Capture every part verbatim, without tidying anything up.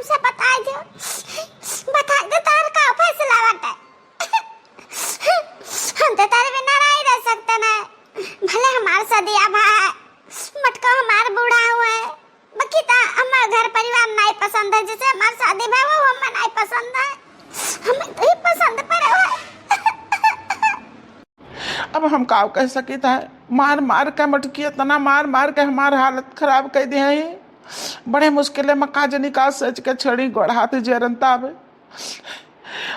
हमसे बताइ दो, बताइ दो तोहर का फैसला बाटे। हम तो तोहरे बिना नाहीं रह सकते ना। भले हमार सदिया भा है, मटको हमार बूढ़ा हुआ है, बाकी तो हमार घर परिवार नाहीं पसंद है, जैसे हमार शादी भा वो हमें नाहीं पसंद है, हमें तो ही पसंद पड़े हुआ है। अब हम का कह सकित है, मार मार के मटकी इतना मार मार के हमार हालत खराब कर दिया है। बड़े मुश्किल में का जनी का सोच के छड़ी गोड़ हाथ जेरन ताब।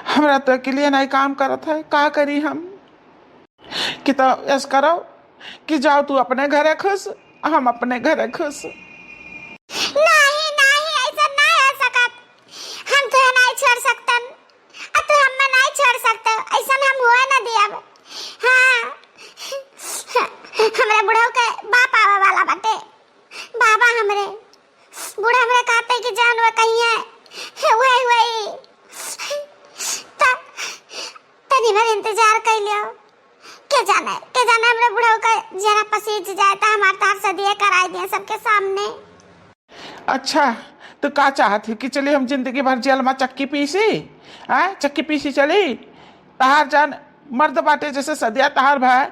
हमरा तो अकेले नाहीं काम करत है, का करी हम? कि तो ऐस करो कि जाओ तू अपने घरे खुश, हम अपने घरे खुश। नाहीं, नाहीं, ऐसा नाहीं हो सकत। हम तुहे नाहीं छोड़ सकतन, आ तू हमें नाहीं छोड़ सकते। ऐसा हम हुए ना दियब। हाँ, हमरे बुढ़ऊ के बाप आवे वाला बाटे। बाबा हमरे, बूढ़ा हमरे कहते कि जान वो कहीं है, वही, वही। त-, तनी भर इंतजार कर लियो। के जाने, के जाने हमरे बुढ़ऊ का जरा पसीज जाए त हमार तार सदिये कराई दिए सबके सामने। अच्छा, तू का चाहत है कि चली हम जिंदगी भर जेल में चक्की पीसी? हैं? चक्की पीसी चली? तहार जान मर्द बाटे जैसे सदिया तहार भाई,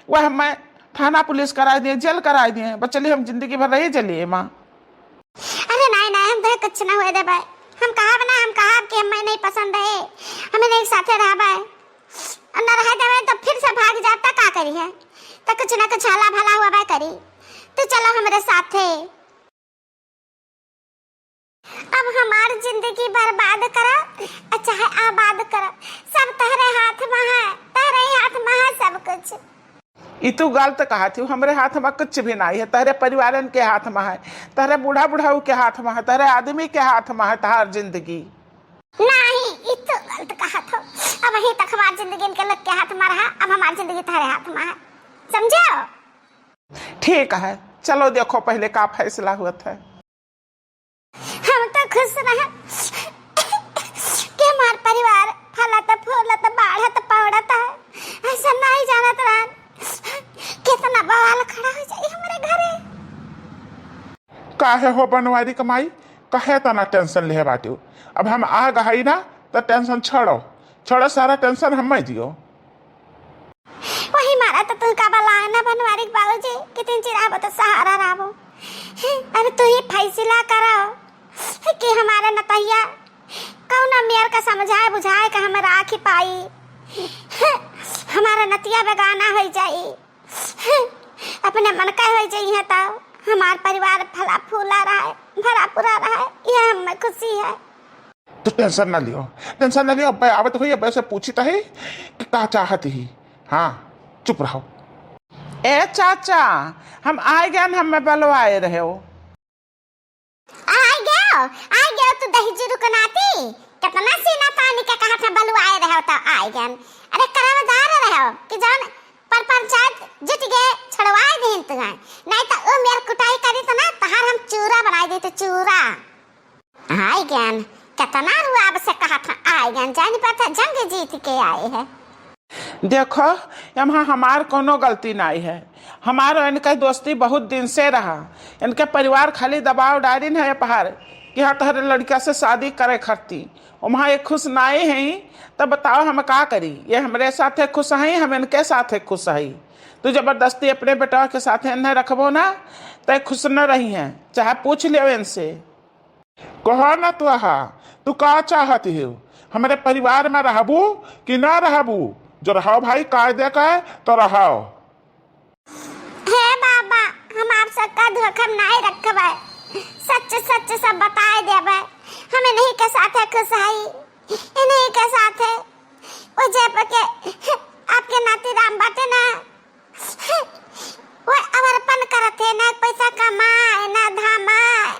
वह मैं थाना पुलिस कराई दिए, जेल कराई दिए, बस चली हम जिंदगी भर रही जेल में। अरे नाहीं, नाहीं, हम तोहे कुछ ना हुए देबे। हम कहब ना, हम कहब कि हमें नाहीं पसंद है, हमें नाहीं साथे रहबे। और न रह देबे तो फिर से भाग जाता, का करी है? तो कुछ ना कुछ हला भला हुआ बे करी। तो चलो हमरे साथे। अब हमार जिंदगी बर्बाद करा, और चाहे आबाद करा, सब तहरे हाथ में है, तहरे ही हाथ में है सब कुछ। ई तू गलत कहत हूँ, हमरे हाथ में कुछ भी नाहीं है, तहरे परिवारन के हाथ में है, तहरे बूढ़ा बुढ़ऊ के हाथ में है, तहरे आदमी के हाथ में है तहार जिंदगी। नाहीं, ई तू गलत कहत हो। अब वहीं तक हमार जिंदगी इनके लोग के हाथ में रहा, अब हमार जिंदगी तहरे हाथ में है, समझो? ठीक है, चलो देखो पहले का फैसला हुआ था। हम तो खुश रहे कि हमार परिवार फलत फूलत बाढ़त पौड़त है, ऐसा नाहीं जानत रहन कितना बवाल खड़ा हो जाई हमरे घरे। काहे हो बनवारी कमाई, काहे तना टेंशन लेहे बाटियो? अब हम आ गई ना, तो टेंशन छोड़ो, छोड़ो, सारा टेंशन हमें दियो। वही मारा तो तुमका बला ना बनवारी के बाबूजी, कि तीन चिर आबो तो सहारा रहबो। अरे तू ही फैसला करो कि हमारे नतैया कौन मेर का समझाए बुझाए के हम राखी पाई, हमारा नतिया बेगाना हो जाई। अपने मन का हो जाई है तो हमार परिवार फला फूला रहे, भरा पूरा रहे, यह हमें खुशी है। तो टेंशन ना लियो, टेंशन ना लियो। अब्बे आवत होई, अब्बे से पूछित है कि का चाहत ही। हाँ, चुप रहो। ए चाचा, हम आइ गएन, हमें बलवाए रहे हो। आइ गयो, आइ गयो तू दहिजरू के नाती। कितना सीना तानी के कहत है बलवाए रहे हो तो आइ गएन। अरे करमदार रहे हो कि जौन पर पंचायत जुट गए, छुड़वाए दीन तुहैं। नाहीं तो उ मेर कुटाई करी तो ना, तहार हम चूरा बनाई दी तो चूरा। आइ गएन, कितना रुआब से कहत है, आइ गएन, जान पाता जंग जीत के आए हैं। देखो, एम्हा हमार कौनो गलती नाहीं है। हमार इनके दोस्ती बहुत दिन से रहा। इनके परिवार खाली दबाव डारिन है पहाड़ कि हाँ, तोहरे लड़का से शादी करे खरती। ओम्हा ये खुश नाहीं है, तब बताओ हम का करी? ये हमरे साथे खुश है, हम इनके साथे खुश है। तू जबरदस्ती अपने बेटवा के साथे इन्हें रखबो ना, तो खुश न रही हैं, चाहे पूछ लियो इनसे। कहो ना तू, आहा, तू का चाहत हो? हमरे परिवार में रहबू कि ना रहबू? जो रहो भाई, कायदे का है तो रहो। हे बाबा, हम आप सबका धोखा में नाहीं रखबे, सच सच सब बताए देबे। हम इन्हीं के साथे खुश हई, इन्हीं के साथे। वो जे पे के आपके नाती राम बाटे ना, वो अमरपन करत है, ना पैसा कमाए, ना धमाए,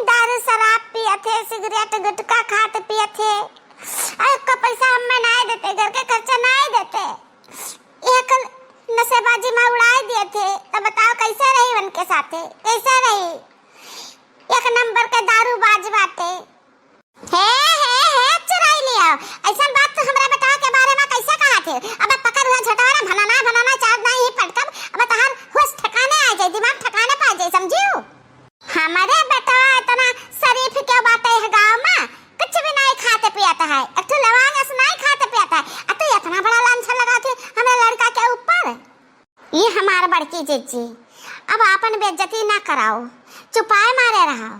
दारू शराब पियत है, सिगरेट गुटखा खात पियत है। अरे, को पैसा हमें नाहीं देते, घर के खर्चा नाहीं देते, यह कल नशेबाजी में उड़ाए दिए थे, तब बताओ कैसे रही उनके साथे, कैसे रही? एक नंबर के दारूबाज बाटे। हे, हे, हे, चुराई लियो। ऐसन बात तू हमरा बेटवा के बारे में कैसे कहत है? अबे पकड़ हुआ झटवारा, भनना, भनना, चार दाई ही पटकब। अबे तहार होश ठिकाने आ जाए, दिमाग ठिकाने पा जाए, समझियो? हमरे बेटवा इतना शरीफ क्यों बाटे है गाँव बड़की जिज्जी, अब आपन बेइज्जती ना कराओ, चुपाए मारे रहो।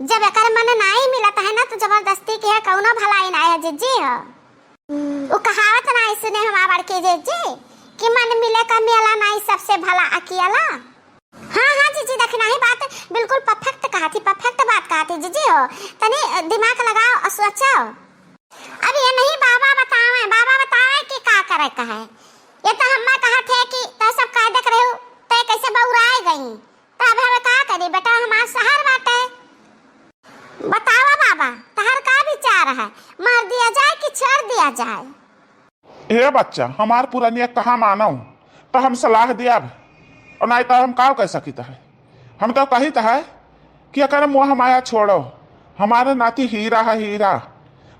जब एकर मन नाई मिलत है ना, तो जबरदस्ती के है, कौनो भलाई ना है जिज्जी हो। उ कहावत नाई सुने हमार बड़की जिज्जी कि मन मिले का मेला नाई, सबसे भला अकेला। हाँ, हाँ जिज्जी, दखिनाही बात बिल्कुल perfect कहा थी, perfect बात कहा थी जिज्जी हो। तनी दिमाग लगाओ और सोचो। अब ये नहीं बाबा बतावे, बाबा बतावे कि का करे का है। ये तो हम्मा कहा थे कि तै सब कायदे करे हो, तै कैसे बउराए गई। तब हमें का करी बेटा, हमार शहर बाटे। बतावा बाबा, तहर का विचार है, मार दिया जाए कि छोड़ दिया जाए? हे बच्चा, हमार पुरनिया कहा मानो, तो हम सलाह दियाब, और नहीं तो हम का कह सकित है। हम तो कहित है कि अगर मोह माया छोड़ो, हमारे नाती हीरा है हीरा,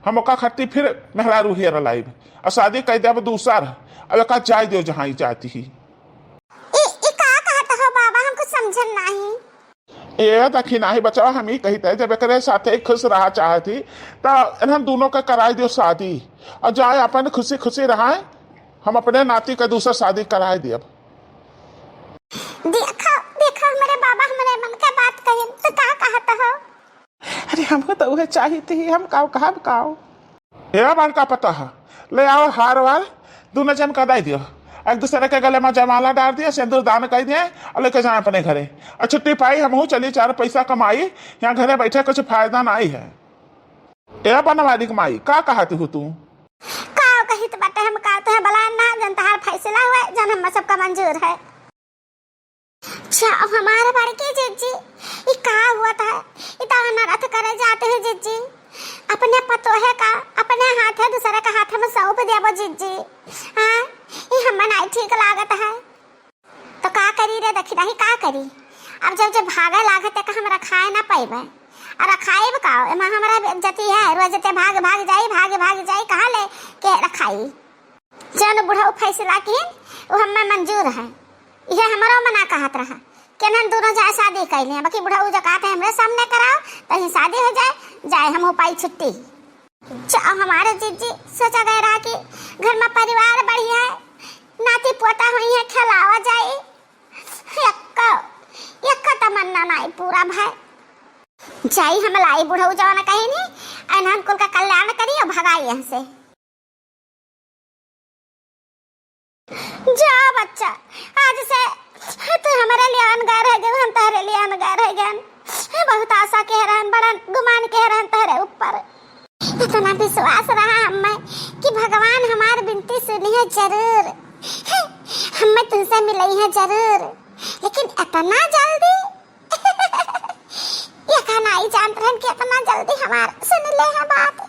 हम ओका खत्ती फिर मेहरारू हेर लाइब, और शादी कर देब दूसर, अब एका जाए दियो जहाँ ही जाती ही। ई, ई का कहत हो बाबा, हम कुछ समझन नहीं। ए दखिनाही बचवा, हम ई कहित है, जब एकरे साथे खुश रहा चाहत ही, त इन्हन दोनों के कराई दियो शादी, और जाए अपन खुशी खुशी रहाए, हम अपने नाती के दूसर शादी कराए दियब। देखो, देखो, हमरे बाबा हमरे मन के बात कहिन, तो का कहत हो? अरे, हमको तो उहे चाहित ही, हम काव कहब काव। ए बड़का पतोह, ले आओ हार वार, दोनों जन का दे दियो। एक दूसरे के गले में जयमाला डाल दियो, सिंदूर दान कर दिए और लेके जाए अपने घरे। और छुट्टी पाई, हमहू चली चार पैसा कमाई, यहाँ घरे बैठे कुछ फायदा नहीं है। ए बनवारी के माई, का कहत हूँ तू? का कहित बाटे, हम का तो है बला ना, जन तहार फैसला हुआ, जन हम सबका मंजूर है। अच्छा, अब हमार बड़की जिज्जी, ई का हुआ था? ई तो अनर्थ करे जाते हैं जिज्जी। अपने पतोहे का अपने हाथे दूसरे के हाथ में सौंप देबो जिज्जी। हाँ, ई हमें नहीं ठीक लागत है। तो का करी रे दखिनाही, का करी? अब जब जब भागे लागत है, हम रखाए ना पाइबे। और रखाइब का? एमा हमारा बेइज्जती है, रोज ते भाग भाग जाई, भाग भाग जाई, कहाँ ले के रखाई? जौन बुढ़ऊ फैसला किहिन, उ हम्मे मंजूर है। इहे हमरो मना कहत रहा कि इन्हन दोनों जाए शादी कइ लें, बाकी बुढ़ऊ जो कहत है हमरे सामने कराओ, तहीं शादी हो जाए, जाए हम हो पाई छुट्टी। च-, हमारे जिज्जी सोचा गए रहा कि घर में परिवार बढ़िया है, नाती पोता हुई है, खेलावा जाई, यक्को, यक्को तमन्ना नाई पूरा भाई। जाई हम लाई बुढ़ऊ जौन कहीं नहीं, इन्हन कुल का कल्याण करी और भगाई यहाँ से। जा बच्चा, आज से तू हमारे लिए अनगार है गए, हम तहरे लिए अनगार है गए। बहुत आशा के रहन, बड़ा गुमान के रहन तहरे ऊपर। इतना विश्वास रहा हमें कि भगवान हमार विनती सुनी है जरूर, हमें तुमसे मिलई है जरूर, लेकिन इतना जल्दी? ये का नाई जानत रहन कि इतना जल्दी हमार सुन ले है बात।